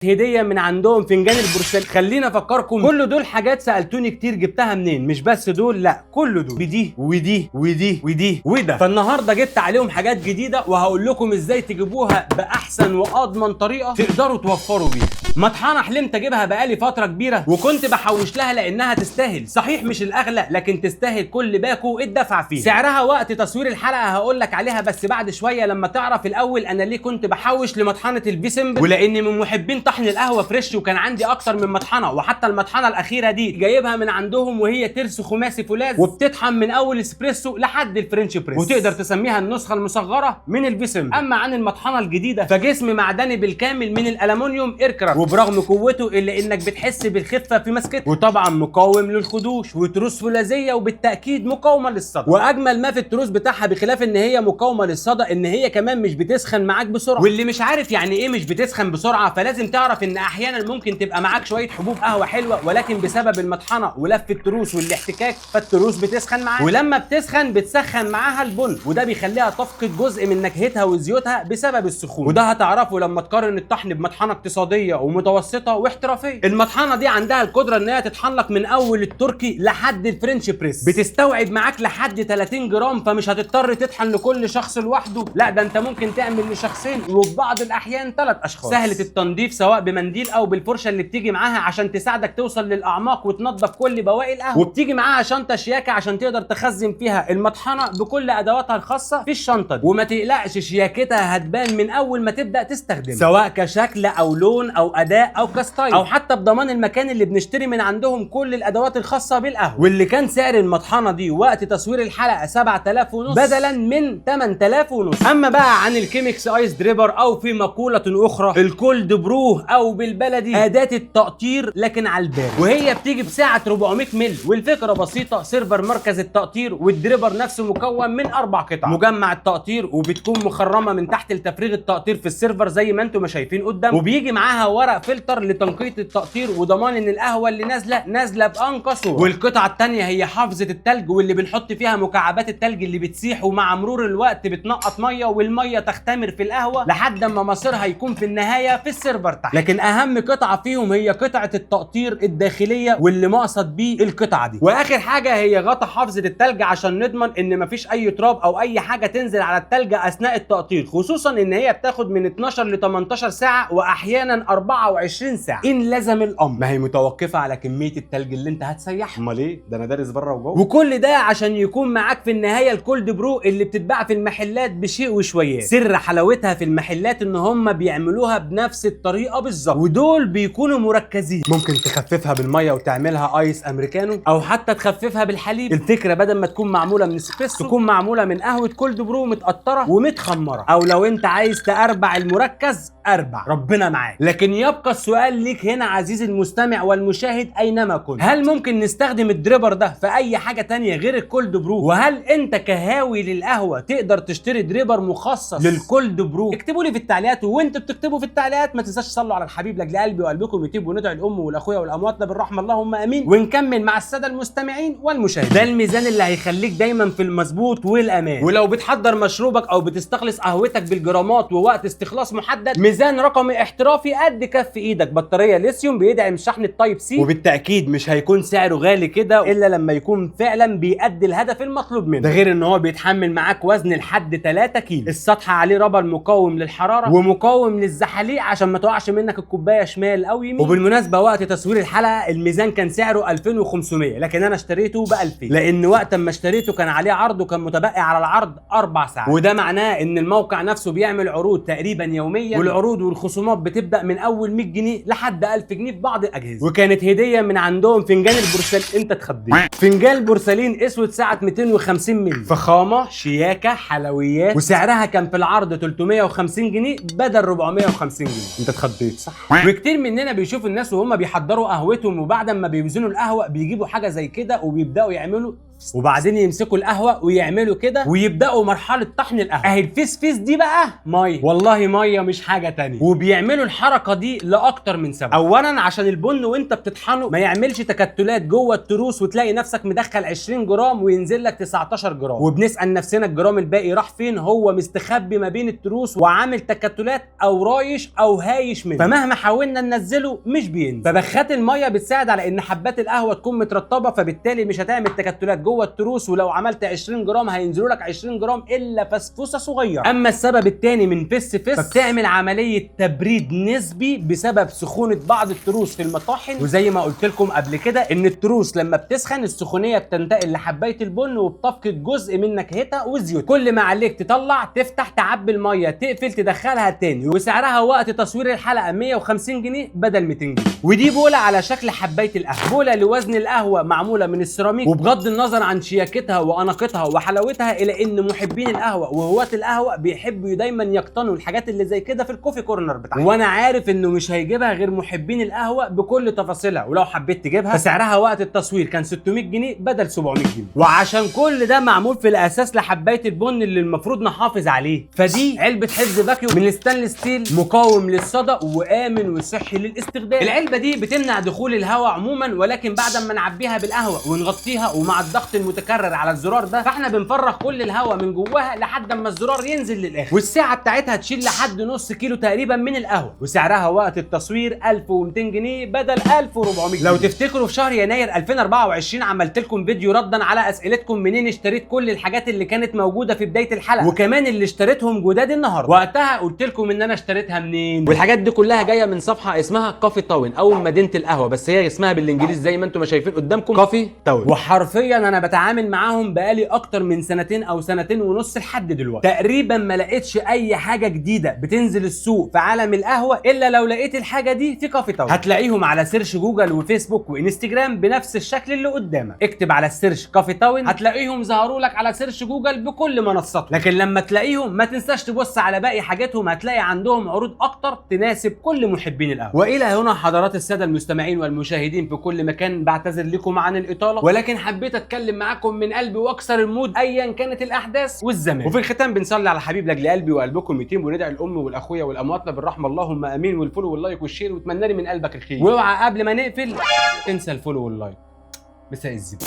هديه من عندهم فنجان البورسلين. خلينا افكركم، كل دول حاجات سالتوني كتير جبتها منين، مش بس دول، لا كل دول، بدي ودي ودي ودي وده. فالنهارده جبت عليهم حاجات جديدة وهقول لكم ازاي تجيبوها باحسن واضمن طريقه تقدروا توفروا بيها. مطحنه حلمت اجيبها بقالي فترة كبيرة وكنت بحوش لها لانها تستاهل، صحيح مش الاغلى لكن تستاهل كل باكو اتدفع فيه. سعرها وقت تصوير الحلقة هقول لك عليها بس بعد شوية لما تعرف الاول انا ليه كنت بحوش لمطحنه الفيسمبل، ولاني من محبين طحن القهوة fresh وكان عندي اكتر من مطحنه، وحتى المطحنه الاخيرة دي جايبها من عندهم وهي ترس خماسي فولاذ وبتطحن من اول اسبريسو لحد ال French press، وتقدر تسميها النسخة المصغرة من الفيسمبل. اما عن المطحنه الجديدة فجسم معدني بالكامل من الالومنيوم ايركرافت، وبرغم قوته الا انك بتحس بالخفه في مسكته، وطبعا مقاوم للخدوش وتروس فولاذيه وبالتاكيد مقاومة للصدى. واجمل ما في التروس بتاعها بخلاف ان هي مقاومة للصدى ان هي كمان مش بتسخن معاك بسرعة. واللي مش عارف يعني ايه مش بتسخن بسرعة فلازم تعرف ان احيانا ممكن تبقى معاك شوية حبوب قهوة حلوة، ولكن بسبب المطحنه ولف التروس والاحتكاك فالتروس بتسخن معاك، ولما بتسخن بتسخن معاها البن، وده بيخليها تفقد جزء من نكهتها وزيوتها بسبب السخونه. وده هتعرفه لما تقارن الطحن بمطحنه اقتصادية ومتوسطه واحترافيه. المطحنه دي عندها القدرة ان هي تطحن لك من اول التركي لحد ال French press، بتستوعب معاك لحد 30 جرام، فمش هتضطر تطحن لكل شخص لوحده، لا ده انت ممكن تعمل لشخصين وفي بعض الاحيان 3 اشخاص. سهلة التنظيف سواء بمنديل او بالفرشه اللي بتيجي معاها عشان تساعدك توصل للاعماق وتنظف كل بواقي القهوة، وبتيجي معاها شنطه شياكه عشان تقدر تخزن فيها المطحنه بكل ادواتها الخاصة في الشنطة دي. وما تقلقش شياكتها هتبان من اول ما تبدا تستخدمها، سواء كشكل او لون او اداء او ك style، او حتى بضمان المكان اللي بنشتري من عندهم كل الادوات الخاصة بالقهوة. واللي كان سعر المطحنه دي وقت تصوير الحلقة 7000 ونص بدلا من 8000 ونص. اما بقى عن ال Chemex ice dripper، او في مقولة اخرى ال cold brew، او بالبلدي اداه التقطير لكن على البارد، وهي بتيجي بسعة 400 مل. والفكرة بسيطة، server مركز التقطير وال dripper نفسه مكون من 4 قطع، مجمع التقطير وبتكون مخرمة من تحت لتفريغ التقطير في ال server زي ما انتم ما شايفين قدام، وبيجي معاها ورق فلتر لتنقيه التقطير وضمان ان القهوة اللي نازله نازله بانقى صوره. والقطعه الثانية هي حافظه التلج، واللي بنحط فيها مكعبات التلج اللي بتسيح ومع مرور الوقت بتنقط مية، والمية تختمر في القهوة لحد ما مصيرها يكون في النهاية في ال server تحت. لكن اهم قطعه فيهم هي قطعه التقطير الداخلية، واللي مقصد بيه القطعة دي. واخر حاجة هي غطا حافظه التلج عشان نضمن ان مفيش اي تراب او اي حاجة تنزل على التلج اثناء التقطير، خصوصا ان هي بتاخد من 12 ل 18 ساعة واحيانا 24 ساعة ان لزم الامر. ما هي متوقفه على كمية التلج اللي انت هتسيحها. امال ايه ده، انا دارس بره وجوه. وكل ده عشان يكون معاك في النهاية ال cold brew اللي بتتباع في المحلات بشيء وشويات. سر حلاوتها في المحلات ان هم بيعملوها بنفس الطريقة بالظبط، ودول بيكونوا مركزين. ممكن تخففها بالمية وتعملها ice americano، او حتى تخففها بالحليب. الفكرة بدل ما تكون معمولة من اسبريسو تكون معمولة من قهوة cold brew متقطره ومتخمره، او لو انت عايز تأربع المركز اربع، ربنا معاك. لكن يبقى السؤال ليك هنا عزيزي المستمع والمشاهد اينما كنت، هل ممكن نستخدم ال dripper ده في اي حاجة تانية غير ال cold brew؟ وهل انت كهاوي للقهوة تقدر تشتري dripper مخصص لل cold brew؟ اكتبوا لي في التعليقات، وانتوا بتكتبوا في التعليقات ما تنساش تصلوا على الحبيب لاجل قلبي وقلبكم يطيب، وندعي الام والاخويا والامواتنا بالرحمة اللهم امين، ونكمل مع السادة المستمعين والمشاهدين. ده الميزان اللي هيخليك دايما في المظبوط والامان. ولو بتحضر مشروبك او بتستخلص قهوتك بالجرامات ووقت استخلاص محدد، ميزان رقمي احترافي قد كف ايدك، بطارية ليثيوم، بيدعم شحن ال Type C، وبالتاكيد مش هيكون سعره غالي كده الا لما يكون فعلا بيأدي الهدف المطلوب منه. ده غير ان هو بيتحمل معاك وزن لحد 3 كيلو. السطح عليه rubber مقاوم للحرارة ومقاوم للزحاليق عشان ما تقعش منك الكوباية شمال او يمين. وبالمناسبة وقت تصوير الحلقة الميزان كان سعره 2500، لكن انا اشتريته ب 2000، لان وقت ما اشتريته كان عليه عرض وكان متبقي على العرض 4 ساعات، وده معناه ان الموقع نفسه بيعمل عروض تقريبا يوميا، والعروض والخصومات بتبدا من اول 100 جنيه لحد 1000 جنيه في بعض الاجهزة. وكانت هديه من عندهم فنجان البورسلين، انت اتخضيت، فنجان بورسلين اسود سعة 250 مللي، فخامة شياكه حلويات، وسعرها كان في العرض 350 جنيه بدل 450 جنيه. انت اتخضيت صح؟ وكتير مننا بيشوف الناس وهم بيحضروا قهوتهم وبعد ما بيوزنوا القهوة بيجيبوا حاجة زي كده وبيبداوا يعملوا وبعدين يمسكوا القهوة ويعملوا كده ويبداوا مرحلة طحن القهوة. اهي الفيس فيس دي بقى مية، والله مية مش حاجة تانية. وبيعملوا الحركة دي لاكتر من سبب. اولا عشان البن وانت بتطحنه ما يعملش تكتلات جوه التروس وتلاقي نفسك مدخل 20 جرام وينزل لك 19 جرام، وبنسال نفسنا الجرام الباقي راح فين؟ هو مستخبي ما بين التروس وعامل تكتلات او رايش او هايش منه، فمهما حاولنا ننزله مش بينزل. فبخات المية بتساعد على ان حبات القهوة تكون مترطبه، فبالتالي مش هتعمل تكتلات جوه التروس، ولو عملت 20 جرام هينزلوا لك 20 جرام الا فسفوسه صغيرة. اما السبب الثاني من فس فس، فبتعمل عملية تبريد نسبي بسبب سخونة بعض التروس في المطاحن، وزي ما قلت لكم قبل كده ان التروس لما بتسخن السخونيه بتنتقل لحبايه البن وبتفقد جزء من نكهتها وزيوتها. كل ما عليك تطلع تفتح تعبي المية تقفل تدخلها تاني. وسعرها وقت تصوير الحلقة 150 جنيه بدل 200 جنيه. ودي بوله على شكل حبايه القهوة، بوله لوزن القهوة معمولة من السيراميك، وبغض النظر عن شياكتها واناقتها وحلاوتها، الى ان محبين القهوة وهواة القهوة بيحبوا دايما يقتنوا الحاجات اللي زي كده في ال coffee corner بتاعهم. وانا عارف انه مش هيجيبها غير محبين القهوة بكل تفاصيلها، ولو حبيت تجيبها فسعرها وقت التصوير كان 600 جنيه بدل 700 جنيه. وعشان كل ده معمول في الاساس لحبايه البن اللي المفروض نحافظ عليه، فدي علبة حفظ vacuum من stainless steel مقاوم للصدى وامن وصحي للاستخدام. العلبة دي بتمنع دخول الهواء عموما، ولكن بعد ما نعبيها بالقهوة ونغطيها ومع الضغط المتكرر على الزرار ده، فاحنا بنفرغ كل الهواء من جواها لحد ما الزرار ينزل للاخر. والسعة بتاعتها تشيل لحد نص كيلو تقريبا من القهوة، وسعرها وقت التصوير 1200 جنيه بدل 1400 جنيه. لو تفتكروا في شهر يناير 2024 عملت لكم فيديو ردا على اسئلتكم منين اشتريت كل الحاجات اللي كانت موجودة في بداية الحلقة، وكمان اللي اشتريتهم جداد النهارده. وقتها قلت لكم ان انا اشتريتها منين، والحاجات دي كلها جاية من صفحة اسمها Coffee Town او مدينة القهوة، بس هي اسمها بالانجليزي زي ما انتم ما شايفين قدامكم Coffee Town. وحرفيا انا بتعامل معاهم بقالي اكتر من سنتين او سنتين ونص لحد دلوقتي، تقريبا ما لقيتش اي حاجة جديدة بتنزل السوق في عالم القهوة الا لو لقيت الحاجة دي في Coffee Town. هتلاقيهم على search جوجل وفيسبوك وانستجرام بنفس الشكل اللي قدامك، اكتب على ال search Coffee Town هتلاقيهم ظهروا لك على search جوجل بكل منصاتهم. لكن لما تلاقيهم ما تنساش تبص على باقي حاجاتهم، هتلاقي عندهم عروض اكتر تناسب كل محبين القهوة. والى هنا حضرات السادة المستمعين والمشاهدين في كل مكان، بعتذر لكم عن الاطالة، ولكن حبيت اتكلم معاكم من قلبي واكسر ال mood ايا كانت الاحداث والزمان. وفي الختام بنصلي على حبيب لاجل قلبي وقلبكم 200، وندعي الام والاخويا والامواتنا بالرحمة اللهم امين، وال follow وال like وال share، واتمنى لي من قلبك الخير. واوعى قبل ما نقفل تنسى ال follow وال like. مساء الزبدة.